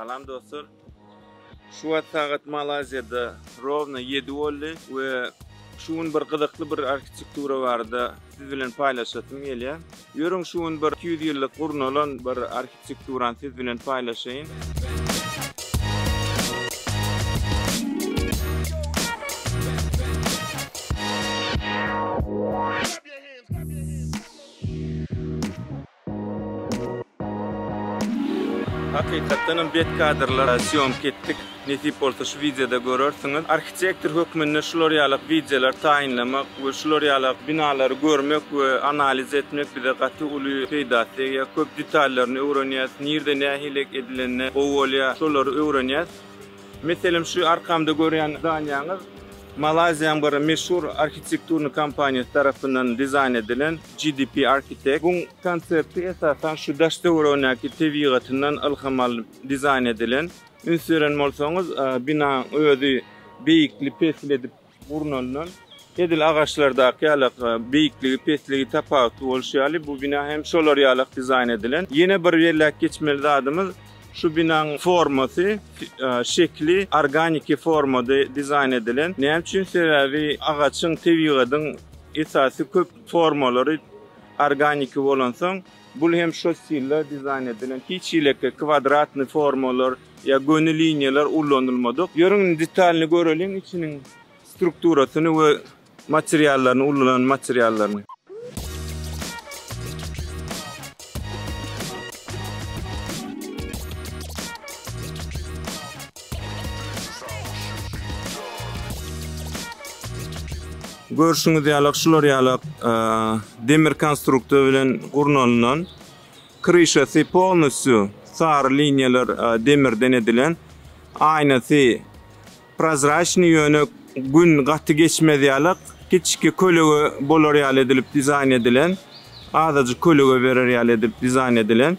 Salam dostlar. Şu wagt sagat Malaýziýada rowno 7 boldy we şu gün bir gyzykly bir arhitektura barada siz bilen paýlaşasym gelýär. Ýörüň şu gün bir 200 ýyllyk gurnalan bir arhitekturany siz bilen paýlaşaýyn. Hakykatdanam bet kadrlara sýomka etdik. Nesip bolsa şu wideoda görersiňiz. Arhitektor hökmünde şular ýalak wideolar taýynlamak we şular ýalak binalary görmek we analiz etmek bize gaty uly peýdasy degýär. Köp detallaryny öwrenýäs. Nirde nähili edilende gowy bolýar, şolary öwrenýäs. Meselem şu arkamda görýän zdaniýaňyz Malaýziýanyň bir meşhur arhitekturny kompaniýasy tarapyndan dizaýn edilen GDP Architect. Buň konsepti esasan şu daş töweregindäki tebigatyndan ylham alyp dizaýn edilen. Üns beren bolsaňyz binaň özi beýikli pesli edip Gurnalyndan edil agaçlardaky ýalak beýikligi, pesligi tapawutly bolşy ýaly, bu bina hem şolar ýalak dizaýn edilen. Ýene bir belläp geçmeli zadymyz, şu binaň formasy, şekli organiki formada dizaýn edilen. Näme üçin? Sebäbi agaçyň, tebigatyň esasy köp formalary organiki bolansoň, bul hem şo stilde dizaýn edilen. Hiç hili kwadratnyý formalar, Ýa göni liniýalar ullanylmadyk. Ýörüň indi detalyny göreliň içiniň strukturasyny we materiallaryny ullanan materiallaryny. Görşüňiz ýalak şular ýalak demir konstruksiýa bilen gurnalynan. Kryşasy polnostýu sary liniýalar demirden edilen. Aýnasy prozraçnyý ýöne gün gaty geçmez ýalak kiçiki kölege bolar ýaly edilip dizaýn edilen. Azajyk kölege berer ýaly edip dizaýn edilen.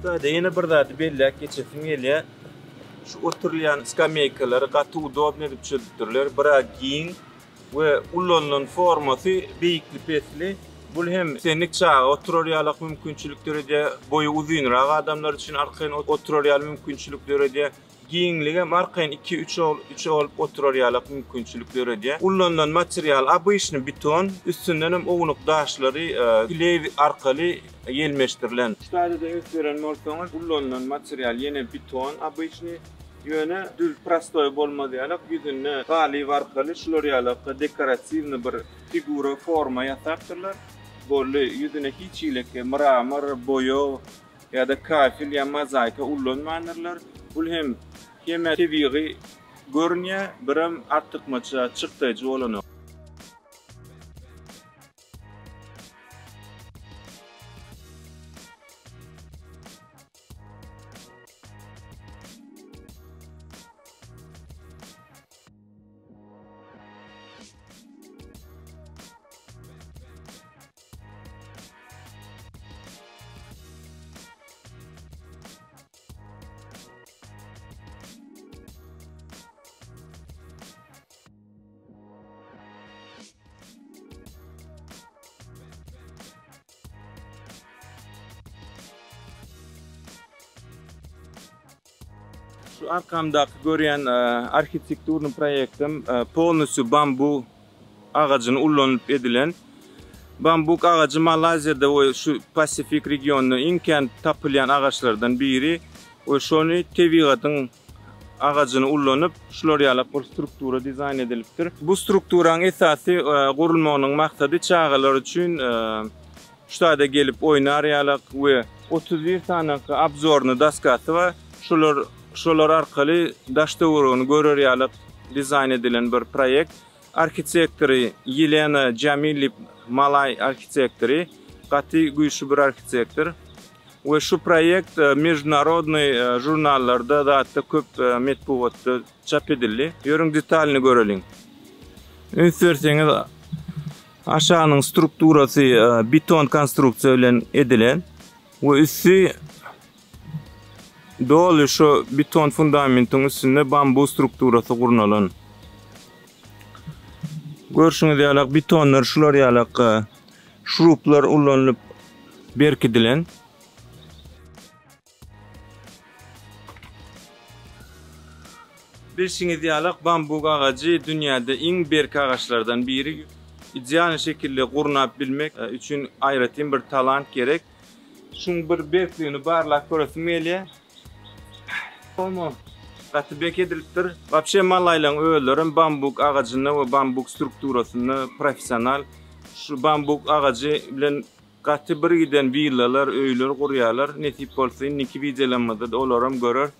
Sada ýene bir zady belläp geçesim gelýär. Şu oturylýan skameýkalary gaty udobny edip çözüpdirler. Biraz giň we ulanylan formasy beýikli-pesli. Bul hem islendik çaga oturar ýalak mümkinçilik döredýär. Boýy uzynrak adamlar üçin arkaýyn oturar ýaly mümkinçilik döredýär. Giňligem arkaýyn iki, üç üç bolup oturar ýalak mümkinçilik döredýär. Ulanylan material obyçny beton, üstündenem ownuk daşlary kleý arkaly ýelmeşdirilen. Şu taýda-da üns beren bolsaňyz, ulanylan material ýene beton obyçny, ýöne düz prostoý bolmaz ýalak ýüzünde galyp arkaly şular ýalak dekoratiwnyý bir figura, forma ýasapdyrlar. Boldy, ýüzüne hiç hili mramor, boýag ýa-da kafel ýa mozaika ullanmandyrlar. Bul hem hem-ä tebigy görünýär, birem artykmaç çykdaýjy bolanok. Şu arkamdaky görýän arhitekturny proýektim polnusýu bambu agajyny ullanyp edilen. Bambuk agajy Malaýziýada we şu Pasifik regionynda iň kän tapylýan agaçlardan biri we şony tebigatyň agajyny ullanyp şular ýalak bir struktura dizaýn edilipdir. Bu strukturaň esasy gurulmagynyň maksady çagalar üçin Şu taýda gelip oýnar ýalak we 31 sanaky obzorny doskasy bar. Şular şolar arkaly daş töweregini görer ýalak dizaýn edilen bir proýekt. Arhitektory Ýelena Jamilli malaý arhitektory. Gaty güýçli bir arhitektor. We şu proýekt meždunarodnyý žurnallarda zatda köp metbugatda çap edildi. Ýörüň detalyny göreliň. Üns berseňiz Aşagynyň strukturasy beton konstruksiýa bilen edilen. We üsti doly şu beton fundamentiň üstünde bambu strukturasy gurnalan. Görşüňiz ýaly betonlar şular ýaly şruplar ulanylyp berkidilen. Bilşiňiz ýaly, bambuk agajy dünýäde iň berk agaçlardan biri. Idealny şekilde gurnap bilmek üçin aýratyn bir talant gerek. Şuň bir berkligini barlap göresim gelýär. Omo, gaty bek edilipdir. Wapşe malaýlaň özlerem bambuk agajynda we bambuk strukturasynda professional. Şu bambuk agajy bilen Gaty bir giden willalar, öýler gurýarlar. Nesip bolsa indiki wideolarymyzda olaram göreris.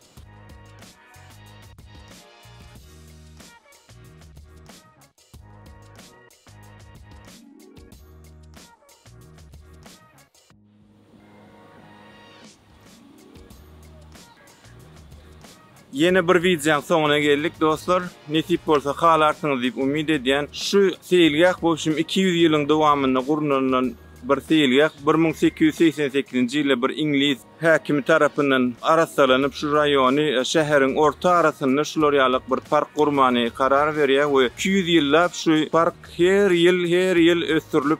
Ýene bir wideoň soňuna geldik dostlar. Nesip bolsa halarsyňyz diýip umyt edýän. Şu seýilgäh wobşim 200 ýylyň dowamynda gurnalan bir seýilgäh. 1888-nji ýylda bir iňlis häkimi tarapyndan arassalanyp şu raýony şäheriň orta arasynda şular ýalak bir park gurmany karar berýär we 200 ýyllap şu park her ýyl her ýyl ösdürilip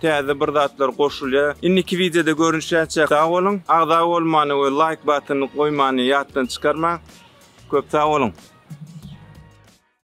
Täze bir zatlar goşulýar. Indiki wideoda görünşäçe sag boluň. Agza bolmany we laýk batyny goýmany ýatdan çykarmaň. Köp sag boluň.